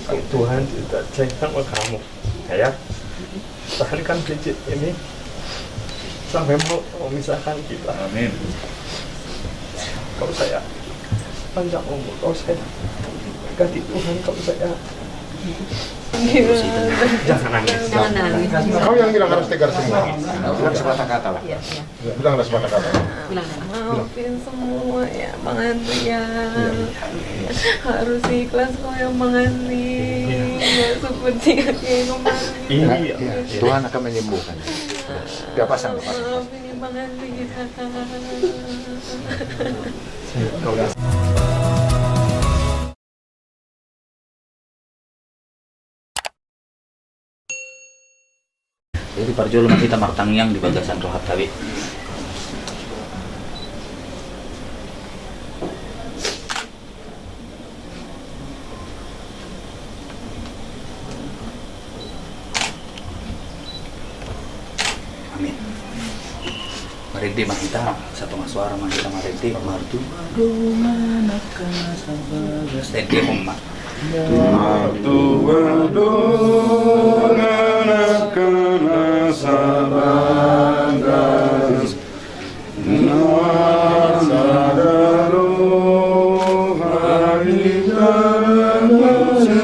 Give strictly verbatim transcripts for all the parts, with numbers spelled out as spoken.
Tuhan, kita cinta sama kamu. Ya, tahankan prinsip ini sampai mau memisahkan kita. Amin. Kau saya panjang umur, kau saya kasih Tuhan, kau saya. Jangan nangis. Jangan nangis. Kau yang bilang harus tegar semua. Bukan sepatah kata lah. Iya, iya. Ya, bilanglah sepatah kata. Bilang, Bang. Maafin semua ya, Bang Andri ya. Iya. Harus ikhlas kok ya, Bang Andri. Iya. Nggak seperti yang kayak kemarin. Iya. Iya. Tuhan akan menyembuhkan. Udah pasang, pasang. Maafin ya, Bang Andri ya. Jadi parjolo ma hita martangiang di bagasan rohanta be. Amin. Marende ma hita, satonga suara ma hita marende, martua do nang angka na sabagas. Tendehon ma. Martua do nang angka na sabagas. Na sada roha di dalam hati.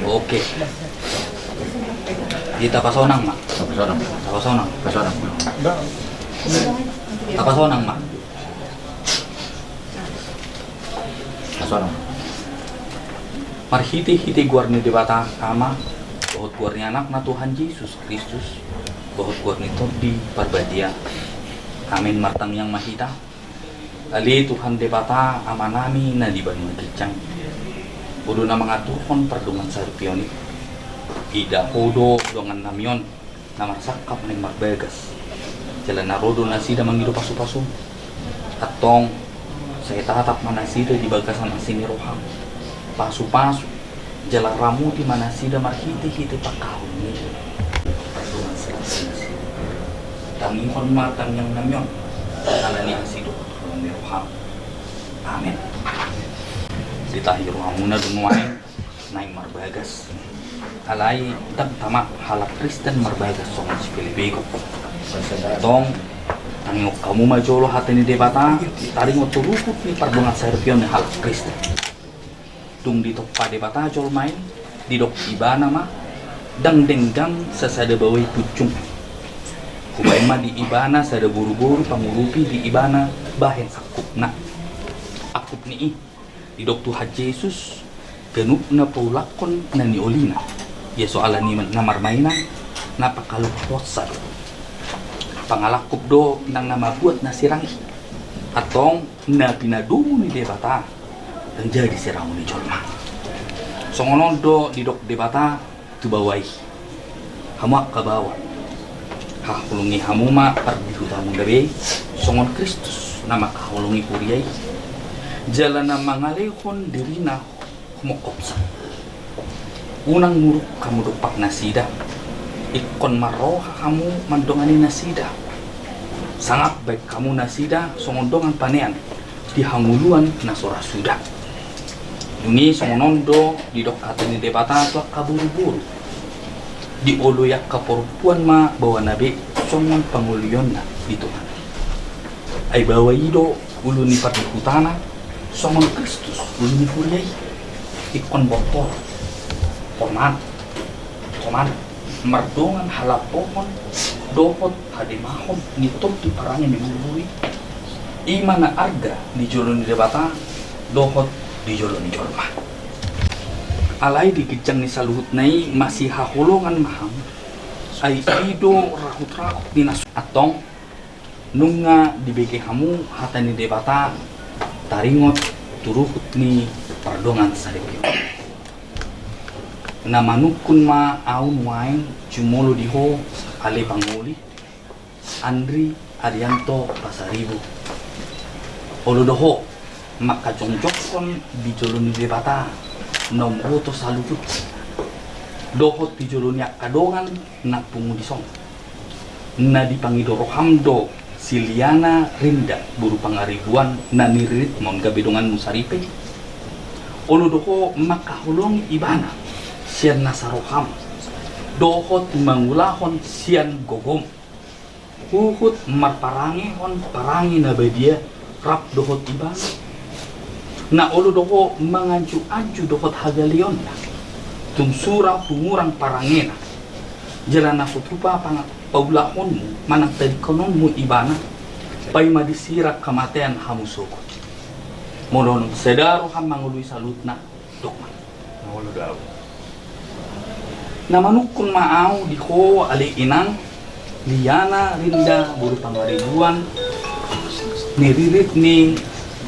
Oke. Di tapasonang ma. Tapasonang. Tapasonang. Tapasonang. Tapasonang ma. Tapasonang. Marhitehite goar ni Debata Ama, dohot goar ni Anakna Tuhan Jesus Kristus, dohot goar ni Tondi Parbadia. Amin. Martangiang ma hita. Ale Tuhan Debata Amanami na di banua ginjang, Ho do na mangaturhon pardongan saripeon i. Ida Ho do dongannami on na marsangkap naeng marbagas, jala na ro do nasida mangido pasupasum. Antong, sai tatap ma nasida di bagasan asi ni roham. Pasupasu, jala ramuti ma nasida marhitehite pangkaholongan i. Tangihon ma tangiangnami on, ala ni asi dohot holong ni roham. Amen. Ditahi rohamuna do nuaeng naeng marbagas. Alai ndang tama halak Kristen marbagas songon si Filipe i. Antong, tangihon hamu ma jolo hata ni Debata, taringot tu ruhut ni pardongan saripeon ni halak Kristen. Dung ditompa Debata jolma i, didok Ibana ma, ndang denggan sasada bawai punjung. Hubaen ma di Ibana sada boruboru pangurupi di Ibana bahen angkupna. Angkup ni i, didok Tuhan Jesus, ganup na paulakhon na niolina. Ia so ala ni na marmainan, na pangkaluhonsa do. Pangalangkup do nang na mambuat na sirang i. Antong na pinadomu ni Debata, ndang jadi siramu ni jolma. Songon on do didok Debata tu baoa i. Hamu angka baoa, haholongi hamu ma pardihutamuna be, songon Kristus na mangkaholongi huria i. Jala na mangalehon dirina humongkopsa. Unang muruk hamu dompak nasida, ingkon marroha hamu mandongani nasida. Sangap baen hamu nasida songon dongan panean di hangoluan na so ra suda. Dung i songon on do didok hata ni Debata tu angka boruboru. Dioloi angka porompuan ma baoana be songon pangolionna di Tuhan. Ai baoa i do Ulu ni parihutana songon Kristus ulu ni huria i. Ingkon bortor, poman, toman, mardongan halambohon dohot hademahon ni tondi parange ni ulu i. I ma na arga di jolo ni Debata dohot di jolo ni jolma. Alai di ginjang ni saluhutna i masihaholongan ma hamu. Ai i do rahutrahut ni na su-, antong, nunga dibege hamu hata ni Debata taringot tu ruhut ni pardongansaripeon. Na manungkun ma ahu nuaeng jumolo di ho, ale pangoli, Andri Arianto Pasaribu. Olo do ho mangkajongjonghon di jolo ni Debata na umboto saluhut dohot di jolo ni angka dongan na pungu dison. Na dipangido roham do si Liana Rinda boru Pangaribuan na niriritmon gabe donganmu saripe. Olo do ho mangkaholongi ibana sian nasa roham dohot mangulahon sian gogom huhut marparangehon parange na badia rap dohot ibana. Na olo do ho manganjuanju dohot hagaleonna tung sura hungurang parangena. Jala na so tupa panga-, paulahonmu manang tadingkononmu ibana, paima disirang hamatean hamu sogot. Molo nunga sada roham mangoloi saluhutna, dok ma. Molo do ahu. Na manungkun ma ahu di ho ale inang Liana Rinda boru Pangaribuan, niririt ni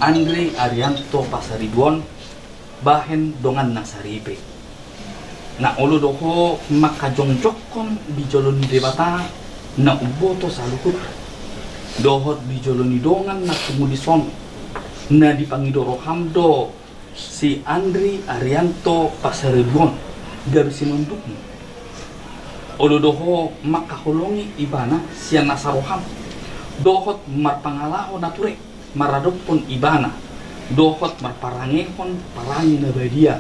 Andri Arianto Pasaribu on, bahen donganna saripe. Na olo do ho mangkajongjonghon di jolo ni Debata na umboto saluhut dohot di jolo ni dongan na pungu dison. Na dipangido roham do si Andri Arianto Pasaribu on gabe sinondukmu. Olo do ho mangkaholongi ibana sian nasa roham dohot marpangalaho na ture maradophon ibana dohot marparangehon parange na badia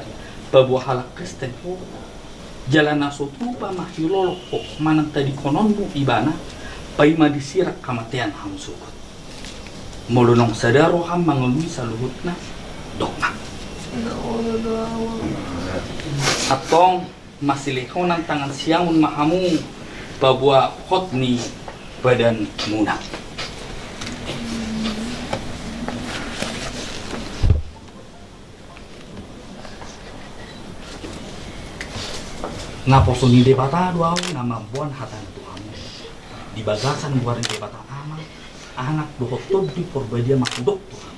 paboa halak Kristen ho. Jala na so tupa mangilolong ho manang tadingkononmu ibana, paima disirang hamatean hamu sogot. Molo nunga sada roham mangoloi saluhutna, dok ma. Antong, masilehonan tangan siamun ma hamu paboa hot ni badanmuna. Naposo ni Debata do ahu na mamboan hata ni Tuhan. Di bagasan goar ni Debata Ama, Anak dohot Tondi Porbadia ma hudok Tuhan.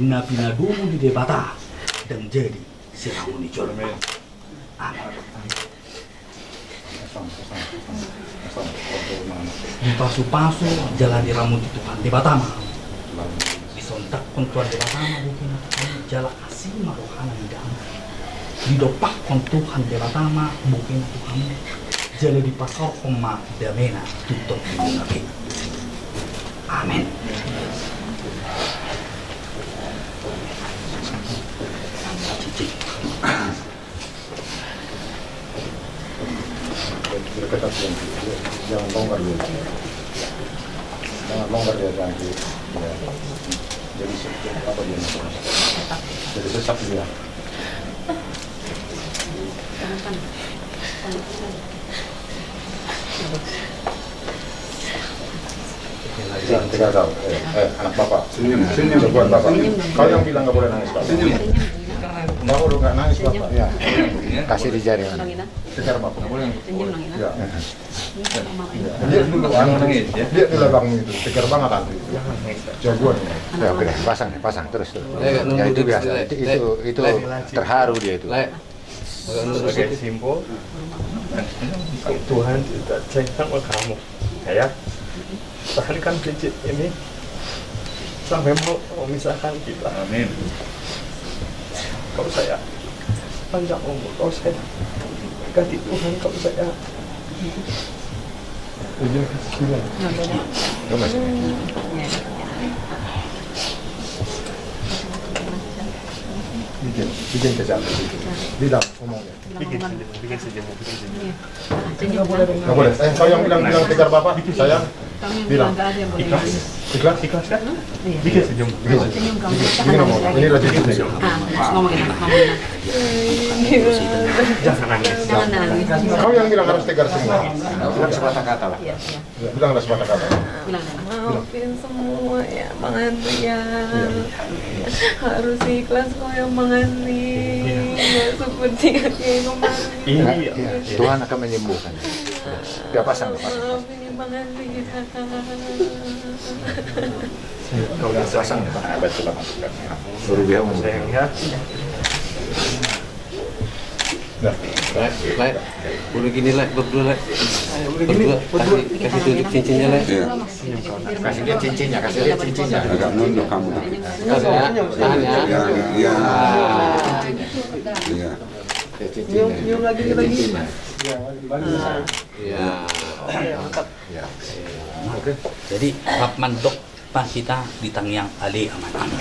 Na pinadomu ni Debata, ndang jadi siramu ni jolma. Amin. Amin. Dipasupasu jala diramoti Tuhan Debata ma. Disondakkon Tuhan Debata ma bugena tu hamu jala asi ma rohana ni damang. Didompakkon Tuhan Debata ma bugena tu hamu jala dipasaorhon ma damena tu tondimuna be. Amin. Jangan longgar dia. Jangan longgar dia, jangan di-, ya. Jadi se-, apa dia namanya? Jadi sesak dia. Tinggal kau, eh, eh, anak bapak. Senyum, senyum. Buat bapak. Senyum. Kau yang bilang nggak boleh nangis, Pak. Senyum. Nggak boleh nggak nangis, Bapak. Ya. Kasih di jari mana? Kejar bapak. Nggak boleh. Senyum, Bang, ya. Ya. Dia dulu, anu, nangis, ya. Dia dulu abang itu, tegar banget, Andri. Jagoan. Ya, oke deh, pasang, pasang terus, terus. Ya, ya, itu biasa. Itu, itu, itu terharu dia itu. Sebagai simbol, Tuhan tidak sayang sama kamu, ya. Tahankan prinsip ini sampai mau memisahkan kita. Amin. Kau saya panjang umur, kau saya berkati Tuhan, kau saya. Bikin, bikin kecap. Bilang ngomongnya. Bikin senyum, bikin senyum, bikin senyum. Nggak boleh. Eh, saya yang bilang, bilang kejar bapak, saya. Bilang. Ikhlas? Ikhlas, ikhlas kan? Bikin senyum. Bikin senyum. Bikin ngomong. Ini lagi senyum. Ah, ngomong enak, ngomong enak. Jangan nangis. Jangan nangis. Kau yang bilang harus tegar semua. Bukan sepatah kata lah. Iya, iya. Ya, bilanglah sepatah kata. Bilang, bilang. Maafin semua ya, Bang Andri ya. Iya. Harus ikhlas kau ya, Bang Andri. Iya. Nggak seperti yang kayak kemarin. Iya. Iya. Tuhan akan menyembuhkan. Udah pasang, pasang. Maafin ya, Bang Andri ya. Pasang, Pak. Baru dia mau. Sayang ya. Lek, Lek. Boleh gini, Lek, berdua, Lek. Berdua, kasih, kasih tunjuk cincinnya, Lek. Iya. Kasih lihat cincinnya, kasih lihat cincinnya. Agak nunduk kamu. Kasih ya. Tahan ya. Iya, iya. Ah. Iya. Ya, cincinnya. Nyium, nyium lagi, lagi. Cincinnya. Iya. Iya. Oke, mantap. Iya. Oke. Jadi, rap mandok. Pas hita di tangiang. Ale Amanami.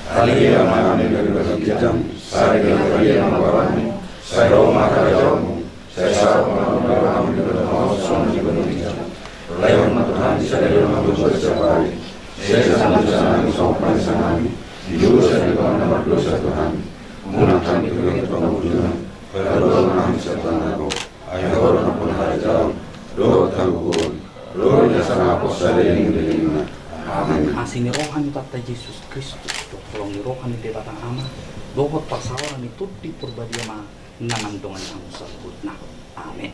Ale Amanami na di banua ginjang, sai ma harajaonMu, sai ro ma harajaonMu, sai saut ma rohaM di banua on songon na di banua ginjang. Laehon ma tu hami sadari on harajaon siapari. Sesa ma dosanami songon panesanami di dosa ni dongan na mardosa tu hami. Unang hami togihon tu pangunjunan, jala olo ma hami sian pangago. Ai Ho do nampuna harajaon dohot hagogoon, ro di nasa na pos saleleng ni lelengna. Amen. Asi ni roha ni Tuhanta Jesus Kristus, dohot holong ni roha ni Debata Ama, dohot parsaoran ni Tondi Porbadia ma na mandongani hamu saluhutna. Amen.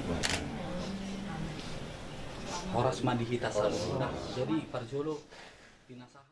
Horas ma di hita saluhutna. Jadi parjolo pinasahat.